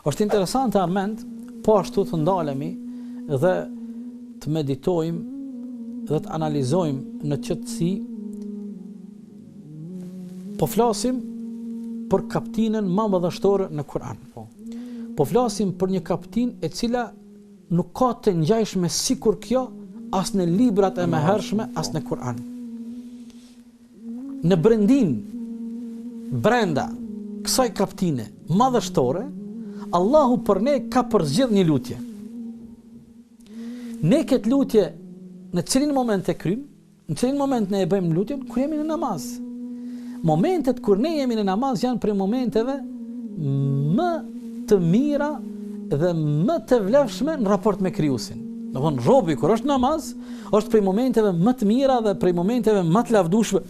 Është interesante Armend, po ashtu të ndalemi dhe të meditojmë dhe të analizojmë në qetësi po flasim për kaptinën më madhështore në Kur'an. Po. Po flasim për një kaptinë e cila nuk ka të ngjashme sikur kjo as në librat e mëhershme, as në Kur'an. Në brendinë, brenda kësaj kaptine madhështore, Allahu për ne ka përzgjedh një lutje. Ne këtë lutje në cilin moment e kryjmë, në cilin moment ne e bëjmë lutjen, kur jemi në namaz. Momentet kur ne jemi në namaz janë prej momenteve më të mira dhe më të vlefshme në raport me Krijuesin. Domthon robi kur është në namaz, është prej momenteve më të mira dhe prej momenteve më të lavdueshme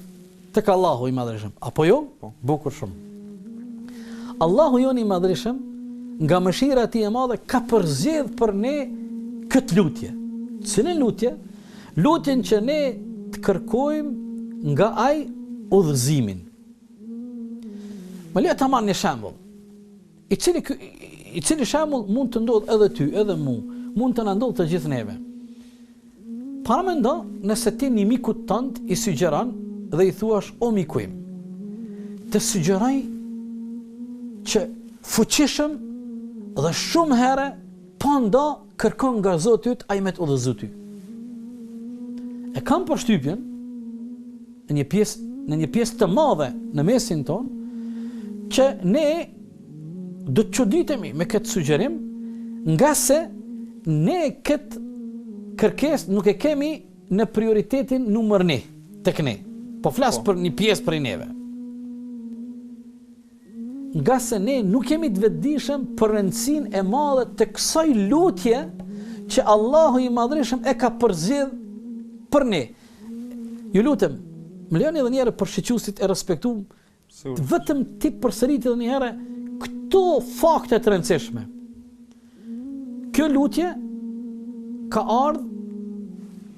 tek Allahu i Madhërishëm. Apo jo? Po, bukur shumë. Allahu jonë i Madhërishëm nga mëshira e tij e madhe ka përzgjedh për ne këtë lutje. Cilën lutje? Lutjen që ne të kërkojmë nga ai udhëzimin. Më lejo ta marr një shembull. I cili i cili shembull mund të ndodh edhe ty, edhe mu, mund të na ndodh të gjithë neve. Paramendo nëse ti një mikut tënd i sugjeron dhe i thuash o miku im, të sugjeroj që fuqishëm dhe shumë herë pa nda kërko nga Zoti yt ai me të udhëzu ty. E kam përshtypjen në një pjesë në një pjesë të madhe në mesin tonë që ne do të çuditemi me këtë sugjerim, ngase ne këtë kërkesë nuk e kemi në prioritetin numër një tek ne. Po flas po. për një pjesë prej neve. Ngase ne nuk jemi të vetëdijshëm për rëndësinë e madhe të kësaj lutje që Allahu i Madhërishëm e ka përzgjedh për ne. Ju lutem, më lejoni edhe një herë për shikuesit e respektuar, vetëm t'i përsërit edhe një herë këto fakte të rëndësishme. Kjo lutje ka ardhur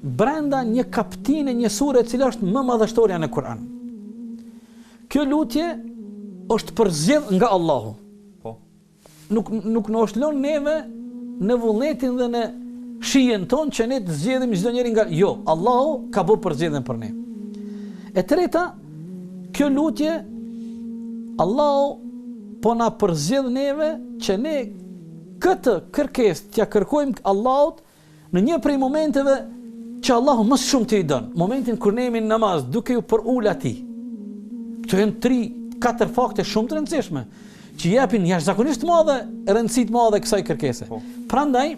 brenda një kaptine, një sure e cila është më madhështorja në Kur'an. Kjo lutje është përzgjedh nga Allahu. Po. Nuk nuk na është lënë neve në vullnetin dhe në shijen tonë që ne të zgjedhim çdo njeri nga jo, Allahu ka bërë përzgjedhjen për ne. E treta, kjo lutje Allahu po na përzgjedh neve që ne këtë kërkesë t'ia kërkojmë Allahut Në një prej momenteve që Allahu më së shumti i don, momentin kur ne jemi në namaz duke iu përul atij. Këto janë tri, katër fakte shumë të rëndësishme që japin jashtëzakonisht të madhe rëndësi të madhe kësaj kërkese. Po. Prandaj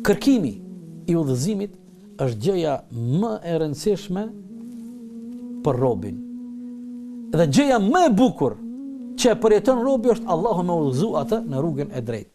kërkimi i udhëzimit është gjëja më e rëndësishme për robin. Dhe gjëja më e bukur që e përjeton robi është Allahu me udhëzu atë në rrugën e drejtë.